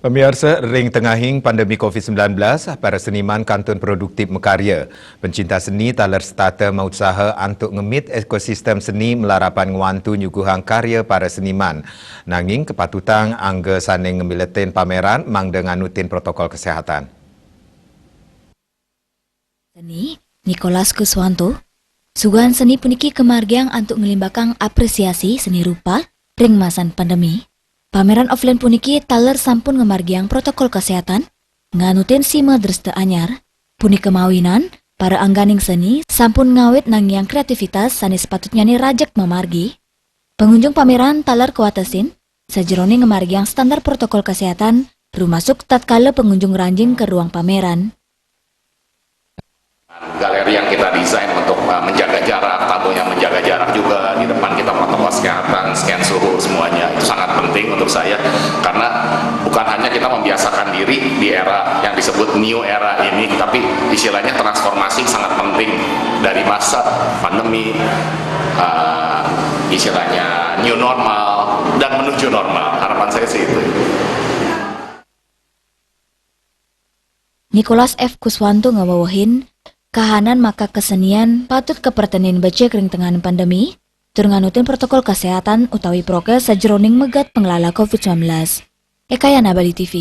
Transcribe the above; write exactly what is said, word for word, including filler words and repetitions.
Pamiarsa, ring tengahing pandemi covid sembilan belas, para seniman kantun produktif makarya. Pencinta seni taler setata mausaha antuk ngemit ekosistem seni malarapan ngwantu nyuguhang karya para seniman. Nanging kapatutang angga sane ngemiletin pameran mangda nganutin protokol kesehatan. Seni, Nicholas Kuswanto, suguhan seni puniki kamargiang antuk nglimbakang apresiasi seni rupa ring masan pandemi. Pameran offline puniki taler sampun ngamargiang protokol kesehatan, nganutin sima dresta anyar, punika mawinan para angganing seni sampun ngawit nangiang kreativitas sane sepatutnyane rajeg mamargi. Pengunjung pameran taler kawatesin sajeroning ngamargiang standar protokol kesehatan, rumasuk tatkala pengunjung ngranjing ke ruang pameran. Galeri yang kita desain untuk uh, menjaga jarak, tamunya menjaga jarak juga, di depan kita protokol kesehatan, scan suhu, semuanya itu sangat penting untuk saya, karena bukan hanya kita membiasakan diri di era yang disebut new era ini, tapi istilahnya transformasi sangat penting dari masa pandemi, uh, istilahnya new normal dan menuju normal. Harapan saya sih itu. Nicholas F. Kuswanto ngawewehin, kahanan maka kesenian patut kapertenin becik ring tengahan pandemi, tur nganutin protokol kesehatan utawi prokes sajeroning megat penglala covid sembilan belas. Ekayana, Bali T V.